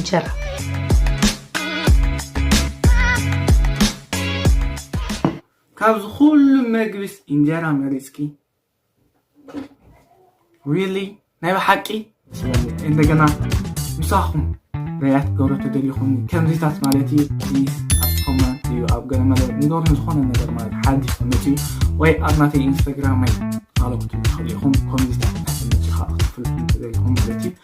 እንጀራ። ካብዚ ኩሉ መግብስ እንጀራ መሪፅኪ? Really? ናይ ብሓቂ? እንደገና ምሳኹም ሪያክት ገብሮ ተደሊኹም ከምዚታት ማለት እዩ። ፕሊዝ ኣብ ኮመንት እዩ ኣብ ገለ መለ ንገሩን ዝኾነ ነገር ማለት ሓዲሽ መፅዩ ወይ ኣብ ናተይ ኢንስታግራም ወይ ካልኦት ትኽእሉ ኢኹም። ከምዚታት ናይ መፅኻ ክትፍልጡ ተደሊኹም ማለት እዩ።